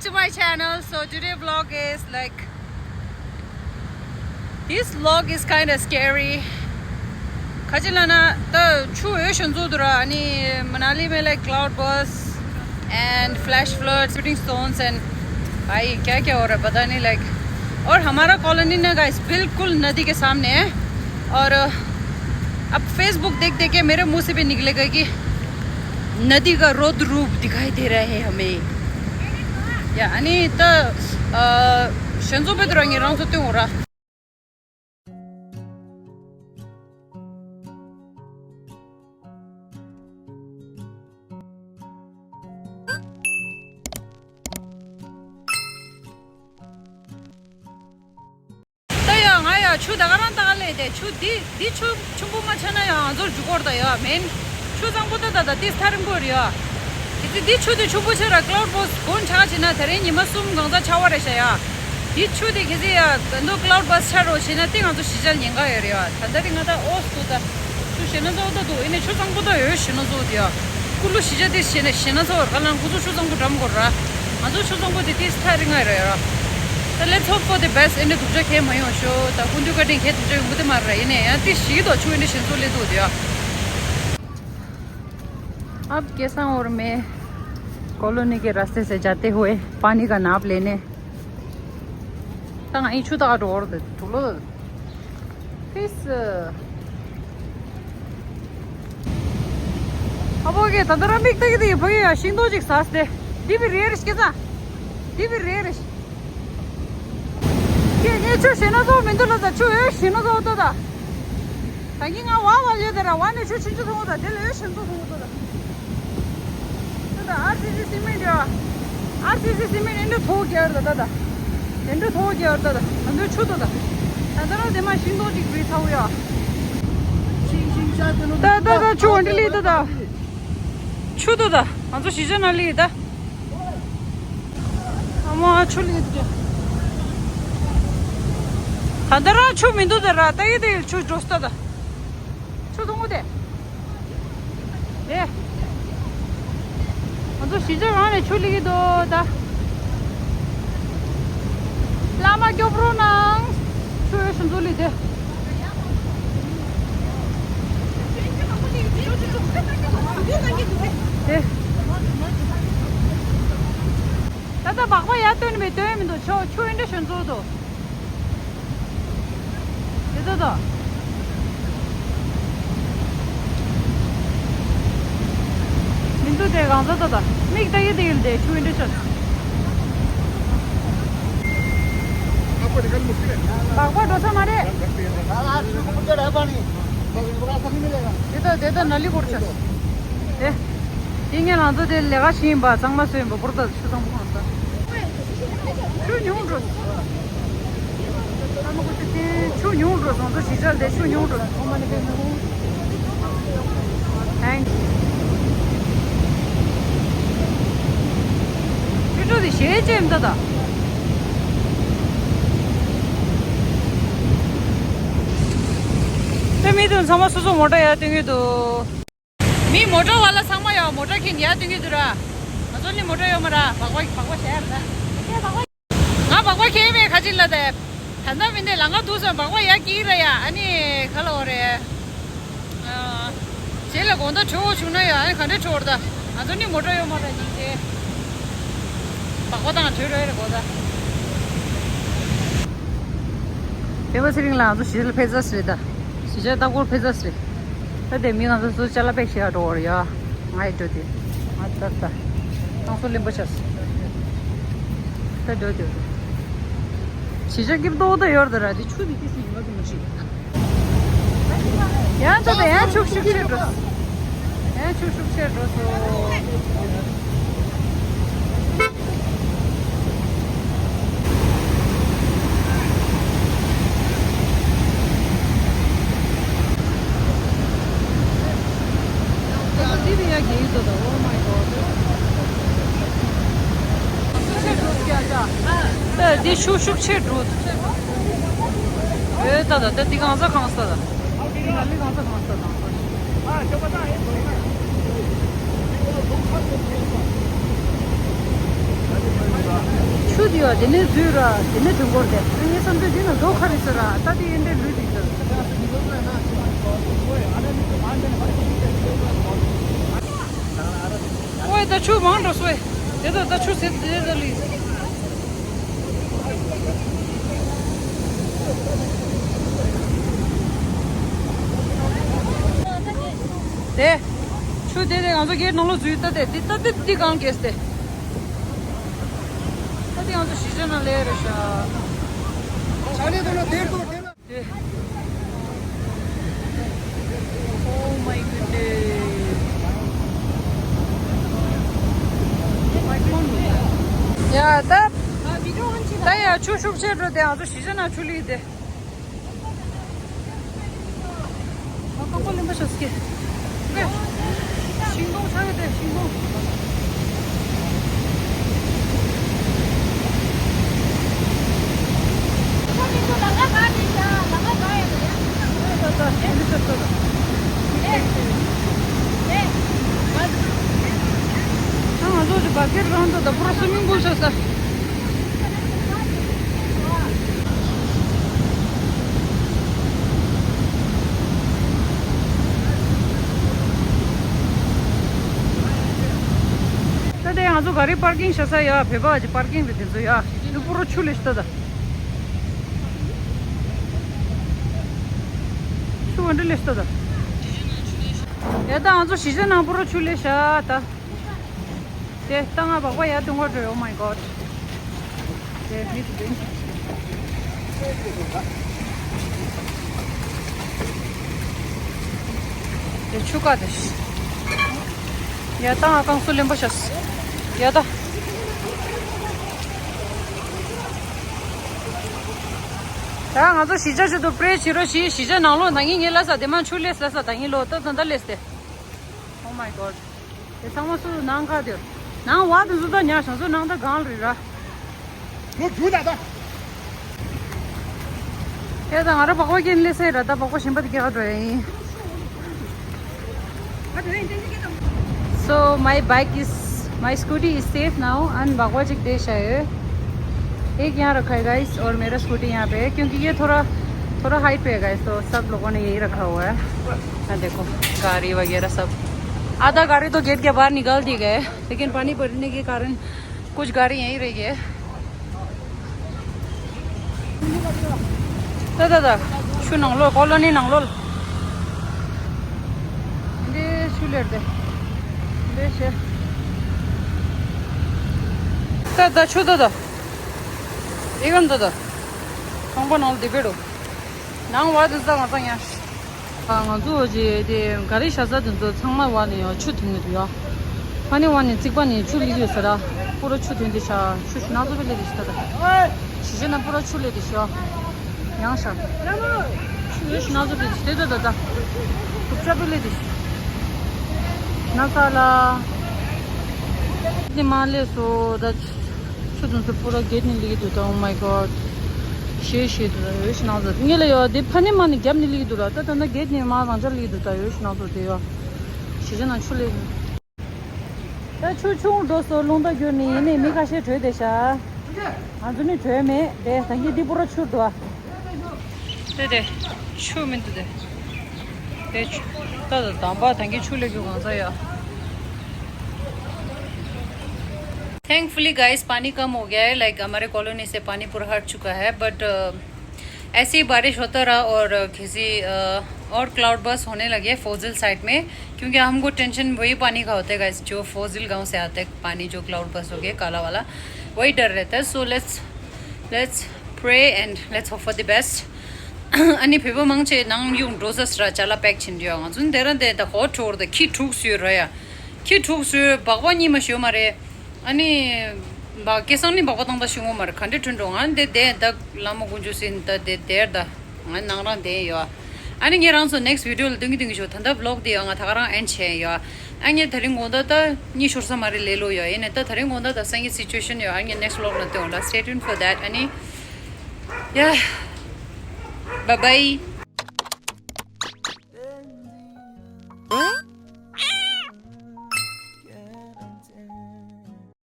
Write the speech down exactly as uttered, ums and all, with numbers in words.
To my channel. So today vlog is like, this vlog is kind of scary. ཁ་ཅིག་ལ་ན་ད་ཆུ་འོད་ཞུ་འཛུགས་འདུག་ར། ཨ་ནི་मनाली में like cloud burst and flash floods, shooting stones and भाई क्या क्या हो रहा है पता नहीं। Like, और हमारा कॉलोनी ना गाइस बिल्कुल नदी के सामने है। और अब फेसबुक देख देख के मेरे मुंह से भी निकलेगा कि नदी का रौद्र रूप दिखाई दे रहा है हमें। ཡ་ཨ་ནི་ད་ཨ་ཞེ་ཚོ་པེ་ཏྲོ་ངེ་རང་ཚོ་སྟོན་འོ་ར། ད་ཡ་ང་ཡ་ཆུ་ད་ག་རང་ད་ག་ལས་དེ་ཆུ་འདི་འདི་ཆུ་ཆུང་པོ་མ་ཆགས་ན་ཡང་ང་ཚོར་འཇུག་གོ་ར། ད་ཡ་མེན་ཆུ་གཙང་པོ་ད་ད་ད་ཏིས་ཐ་རིང་པོ་རེད་ཡ། གལ་སྲིད་འདི་ཆུ་དེ་ཆུང་པོ་ཆགས་ར་ཀླའུ་ཌི་བར་སི་ཊི་དགོན་ཆགས་བྱས་ན་དེ་རིང་ཉི་མ་གསུམ་གང་ཚ་ཆར་པ་རེད་ཤག་ཡ། འདི་ཆུ་དེ་གལ་སྲིད་ཡ་ད་དུང་ཀླའུ་ཌི་བར་སི་ཊི་ཆགས་རོགས་བྱས་ན་དེ་ང་ཚོ་གཞིས་ཆགས་ཉེན་ཁ་ཡོད་རེད་ཡ། ད་ད་རིང་ང་ད་ཨོ་སུ་ད། ཆུ་ཞེ་ན་ཚོ་ད་འདུག་ཨེ་ནས་ཆུ་གཙང་པོ་ད་འོད་ཞེ་ན་ཚོ་དེ་ཡ། ཀུ་ལུ་གཞིས་ཆགས་དེ་ཞེ་ན་ཞེ་ན་ཚོ་བར་ག་ལང་ཁུ་ཚོ་ཆུ་གཙང་པོ་འགྲམ་གོ་ར། ང་ཚོ་ཆུ་གཙང་པོ་དེ་ཏིས་ཐ་རིང་ང་རེད་ཡ། ད་let's hope for the best. ཨེ་ནས་སྡུག་ཅག་ཁྱད་མ་ཡོང་ཤོ། ད་ཀུན་འདུས་བཀའ་དྲིན་ཁྱད་སྡུག་ཅག་ཡོང་གི་དེ་མ་རེད་ཨེ་ནས་ཡ་ཏིས་ཞིག་དོ་ཆུ་ཨེ་ནས་ཞེ་ན་ཚོ་ལས་འདུག་དེ་ཡ། अब कैसा और मैं कॉलोनी के रास्ते से जाते हुए पानी का नाप लेने। ད་ང་ཨི་ཆུ་ད་འགྲོ་བར་དུ་དུག་ལོ། ཕིས། ཨ་ཕོ་གེ་ད་ད་ར་མིག་ཏག་གི་ཏག་གི་ཕ་གི་ཡ་ཤིང་ཏོག་ཅིག་ཟ་སྟེ། འདི་བི་རེ་རེ་སྐྱེ་ཚ། འདི་བི་རེ་རེ། ཁྱེད་ངས་ཆུ་ཞེ་ན་ཚོ་མི་འདུག་ལ་ད་ཆུ་འོད་ཞེ་ན་ཚོ་ལྟོས་ད། ད་གིན་ང་བ་བ་ཡོད་དེ་ར་བ་ནས་ཆུ་ཆུ་ཆུ་ཐུང་ད་དེ་ལ་འོད་ཞེ་ན་ཚོ་ཐུང་ལྟོས་ད། ད་ད་ཨར་སི་སི་སི་མེན་ཡོད། ཨར་སི་སི་སི་མེན་ཨེ་འདྲ་ཐོག་རྒྱ་ཡོད་ད་ད་ད། དེ་འདྲ་ཐོག་རྒྱ་ཡོད་ད་ད། ད་འདོད་ཆུ་ད་ད། ད་ད་ར་དེ་མ་ཤིང་ཏོག་ཅིག་བི་ཚ་བོ་ཡ། ད་ད་ད་ཆུ་འོན་ཏི་ལི་ད་ད། ཆུ་ད་ད། ང་ཚོ་གཞིས་ཆགས་ན་ལི་ད། ཨ་མ་ཆུ་ལི་ད། ད་ད་ར་ཆུ་མི་འདུག་ད་ར་ད་ཡི་དེ་ཆུ་འགྲོ་ས་ད་ད། ཆུ་ཐུང་ངུ་དེ། དེ། ང་ཚོ་གཞིས་ཆགས་རང་ནས་ཆུ་ལི་གི་འདུག་ད། བླ་མ་སྐྱོབ་རོགས་གནང་། ཆུ་ཡོད་ཤིང་ཚུ་ལི་དེ། དེ། ད་ལྟ་སྦག་སྦག་ཡར་བཏོན་ནས་མེད་བཏོན་མི་འདུག་ཆུ་ཆུ་ཡོད་འདྲ་ཤིང་ཚུ་འདུག་དེ་ཚོ་དང་། མི་འདུག་དེ་གང་ཚོ་དང་དང་། མིག་ལྟ་གི་དེ་ཡིན་དེ་ཆུ་ཡིན་འདྲ་ཆོད། སྦག་སྦག་འགྲོ་ས་མ་རེད། དེ་དང་དེ་དང་ན་ལི་བོར་ཆོད། དེ། དེ་ངས་ལང་ཚོ་དེ་ལས་ཀ་བྱེད་ཡིན་པ་ཚང་མ་སོན་པ་བོར་ད་ཆུ་ཚང་པོ་གང་ས། ཆུ་ཉུང་འགྲོ། ཨ་མ་ཀུ་ཅི་ཆུ་ཉུང་འགྲོ་སོང་ཚོ་ཞིག་ཆར་དེ་ཆུ་ཉུང་འགྲོ་སོང་ཁོ་མ་ནི་ཕེབས་མི་རུང་། ཧེང་། ཆུ་ཆུ་དེ་ཞེ་ཅེམ་ད་ད། དེ་མི་དུ་ཚང་མ་སོ་སོ་མོ་ཊ་ཡར་སྟོན་གྱི་འདུག་མི་མོ་ཊ་བ་ལ་ཚང་མ་ཡང་མོ་ཊ་ཁྱེར་ཡར་སྟོན་གྱི་འདུག་ར། ང་ཚོ་ནི་མོ་ཊ་ཡོད་མ་ར། སྦག་སྦག་སྦག་སྦག་བྱས་ཡ་ར་ད། ང་སྦག་སྦག་ཁྱེར་མེད་ཁ་ཅིག་ལ་ད། ད་ལྟ་མི་འདི་ལ་ང་འདུག་སོང་སྦག་སྦག་ཡར་སྐྱིད་ར་ཡ། ཨ་ནི་ག་ལ་འོ་རེད། ཨ། རྗེས་ལ་དགོང་དག་བྲོས་བྱུང་ན་ཡ་ཨ་ནི་ག་འདྲ་བྲོས་ར་ད། ང་ཚོ་ནི་མོ་ཊ་ཡོད་མ་ར་ཉིན་དེ། སྦག་སྦག་དང་བྲོས་ར་ཡ་ར་དགོང་དག་བོད་པ་ཚེ་རིང་ལགས་ང་ཚོ་གཞིས་ལ་ཕེབས་ས་རེད་ད། གཞིས་ཆགས་ལྟ་སྐོར་ཕེབས་ས་རེད། ད་དེ་མི་ང་ཚོ་ཚོ་ཅ་ལག་པེག་བཞག་འགྲོ་བར་ཡ། ང་ཡི་འགྲོ་དེ། ང་ད་ད། ཏང་སོ་ལེན་པ་ཆགས་སོང་། ད་འགྲོ་དེ། གཞིས་ཆགས་སྐྱིད་པོ་ཏོག་ཏོ་ཡོད་རེད་ད་ར། དེ་ཆུ་དེ་སྐྱིད་སི་ཡིན་པ་དེ་མ་ཤེས། ཡང་ད་ད་ཡང་ཆུ་ཤུགས་ཆེ་འགྲོ། ཡང་ཆུ་ཤུགས་ཆེ་འགྲོ་སོང་། འདི་ཆུ་ཤུགས་ཆེ་འགྲོ། ཨེ་ད་ད་ད་འདི་གང་ས་གང་ས་ད། འདི་ནང་ལི་གང་ས་གང་ས་དང་ས། ཨ་ཅོ་པ་དང་ཨེ་ཁོ་ཡིན་ན། དེ་ནས་འཛུལ་ར། དེ་ནས་དུས་འཁོར་དེ་ངའི་བསམ་ཚུལ་འདི་ན་རྡོ་ཁ་རི་ཟེར་ར། ད་དེ་ཡིན་དེ་ལུས་དེ་ཟེར། ཨོའི་ད་ཆུ་མང་འགྲོ་སོའི། དེ་ད་ད་ཆུ་ཟེར་དེ་ད་ལུས། དེ། ཆུ་དེ་དེ་ང་ཚོ་གའི་ནང་ལོགས་འཛུལ་ད་དེ་དེ་ད་དེ་དེ་གང་གས་ཏེ། ད་དེ་ང་ཚོ་གཞིས་ཆགས་ནང་སླེབས་རེད་ཤག་ཆ་ནས་དུ་ན་དེར་དུ་དེ་ལ། དེ། Oh my goodness. ཡ་ད། ད་ཡ་ཆུ་ཤུགས་ཆེ་འགྲོ་དེ་ང་ཚོ་གཞིས་ཆགས་ནང་ཆུ་ལུས་དེ། ཨ་ཀོང་པོ་ལེན་པ་ཤོག་སྐྱེ། ཤིང་སྡོང་ཆགས་ཡོད་དེ་ཤིང་སྡོང་། ང་ཚོ་དེ་བར་སྐེར་རང་དུ་ད་པུ་ར་སུ་མིང་པུལ་ཆགས་ས། ད་ལྟ་ང་ཚོ་ག་རེ་པར་ཀིང་བྱེད་ས་ཡ། བོད་པ་གི་པར་ཀིང་རེད་དེ་ཚོ་ཡ། འདི་པུ་རོ་ཆུ་ལས་ཤི་ད་ད། ཆུ་ག་འདྲ་ལས་ཤི་ད་ད། ཡ་ད་ང་ཚོ་གཞིས་ཆགས་ནང་པུ་རོ་ཆུ་ལས་ཤི་ད། དེ་ལྟ་ང་སྦག་སྦག་ཡར་ཐོན་གོ་འགྲོ། Oh my god. དེ་མི་དེ་དེ་ཆུ་ཀ་དེ། ཡ་ད་ང་ཀང་སུ་ལེན་པ་ཤོག་ཡ་ད། ད་ང་ཚོ་གཞིས་ཆགས་ཆེད་དུ་པྲེ་བྱེད་རོགས་ཞེས། གཞིས་ཆགས་ནང་ལོགས་ད་ངས་ངས་ལབ་ས་དེ་མ་ཆུ་ལས་ལབ་ས་ད་ངས་ལོ་ད་ད་ད་ལས་ཏེ། Oh my god. དེ་ཚང་མ་སུ་ནང་ཁ་དེར། ནང་བ་དེ་སུ་ད་ཉག་ཤང་སུ་ནང་ད་གང་རེད་ར། ལོ་རྒྱུས་ད་ད། ཡ་ད་ང་ར་བག་བག་གིན་ལེ་སེ་ར་ད་བག་བག་ཞིམ་པ་དེ་རྒྱག་འགྲོ་ཡིན། So my bike is, my scooty is safe now. And བག་བག་ཅིག་བསྡད་བཞག་ཡོད། एक यहाँ रखा है गाइस, और मेरा स्कूटी यहाँ पे है, क्योंकि ये थोड़ा, थोड़ा हाइट पे है गाइस, तो सब लोगों ने यही रखा हुआ है। हाँ, देखो, गाड़ी वगैरह सब। आधा गाड़ी तो गेट के बाहर निकाल दी गए, लेकिन पानी भरने के कारण कुछ गाड़ी यहीं रह गए। ད་ད་ད། ཆུ་ནང་ལོགས། ཀོ་ལོ་ནི་ནང་ལོགས། འདི་ཆུ་ལེར་དེ། འདི་ཤེ། ད་ད་ཆུ་ད་ད། ཨེ་གམ་ད་ད། ཁང་པ་ནང་ལ་དེ་བེ་རུ། ནང་བ་དེ་ས་ང་ས་ཉ། ང་ཚོ་ཅེ་དེ་ག་རེ་བྱ་ས་དེ་ཚོ་ཚང་མ་བ་ནས་ཡོ་ཆུ་ཐོན་གི་འདུག་ཡོ། ཕ་ནི་བ་ནས་རྩིག་པ་ནས་ཆུ་ལི་ཡོད་ས་ར། པུ་ར་ཆུ་ཐོན་དེ་ཤ། ཆུ་ཤི་ན་ཚོ་བེ་ལེ་དེ་ཤ་ད་ད། ཤི་ཤི་ན་པུ་ར་ཆུ་ལེ་དེ་ཤ། ཡང་ཤ། ཆུ་ཤི་ན་ཚོ་བེ་དེ་ད་ད་ད། ཐུབ་ཆ་བེ་ལེ་དེ་ཤ། ན་ས་ལ། དེ་མ་ལེ་སོ་ད། ཆུ་དུང་སུ་པུ་ར་གེད་ནི་ལི་དུ་ད། Oh my god. ཤེ་ཤེ་དུ་ད་ཡོ་ཤི་ན་ཚོ་ངེ་ལ་ཡོ་དེ་ཕ་ནི་མ་ནི་རྒྱབ་ནི་ལི་དུ་ར། ད་ད་ན་གེད་ནི་མ་རང་ཅག་ལི་དུ་ད་ཡོ་ཤི་ན་ཚོ་དེ་ཡོ། ཤི་ཤི་ན་ཆུ་ལེ། ད་ཆུ་ཆུང་འགྲོ་སོ་རླུང་རྟ་རྒྱུག་ནི་ཡིན་ནི་མི་ཁ་ཤས་བྲོས་བསྡད་ཤག་ང་ཚོ་ནི་བྲོས་མེད་དེ། ད་གིན་འདི་པུ་ར་ཆུ་འདུག་ཨ། དེ་དེ། ཆུ་མི་འདུག་དེ། དེ་ཆུ། ད་ད་དམ་པ་ད་གིན་ཆུ་ལེགས་རྒྱུ་གང་ས་ཡ། Thankfully guys, पानी कम हो गया है। लाइक हमारे कॉलोनी से पानी पूरा हट चुका है, बट ऐसे ही बारिश होता रहा और किसी अ, और क्लाउड बर्स्ट होने लगे फोजिल साइड में, क्योंकि हमको टेंशन वही पानी का होता है गाइस, जो फोजिल गांव से आता है पानी, जो क्लाउड बर्स्ट हो गया काला वाला, वही डर रहता है। So let's, let's pray and let's hope for the best. अनि भेबो मांगचे नंग युंग डोजस रा चाला पैक छिन दियो। जुन देरन दे द हॉट और द खी ठुक सुयो रया। खी ठुक सुयो बगवा नि मा शियो मारे। अनि बा केसंग नि बगवा तंग द शियो मारे खंडे ठुंडो। अनि दे दे द लामो गुंजु सिन the they there the. ང་ནང་རང་བསྡད་ཡོད། ཨ་ནི་ངས་རང་ཚོ་next video ལ་སྟོན་གི་སྟོན་གི་ཞོག་ད་ལྟ་vlog དེ་ཡང་ང་ད་ག་རང་end བྱས་ཡོད། ཨ་ངས་དེ་རིང་དགོང་དག་ད་གཉིད་ཤོར་ས་མ་རེད་ལེ་ལོ་ཡོད། ཡིན་ནའི་ད་དེ་རིང་དགོང་དག་ད་སང་གི་situation ཡོད། ཨ་ངས་next vlog ལ་སྟོན་འོང་ལ། Stay tuned for that. ཨ་ནི་yeah, bye bye.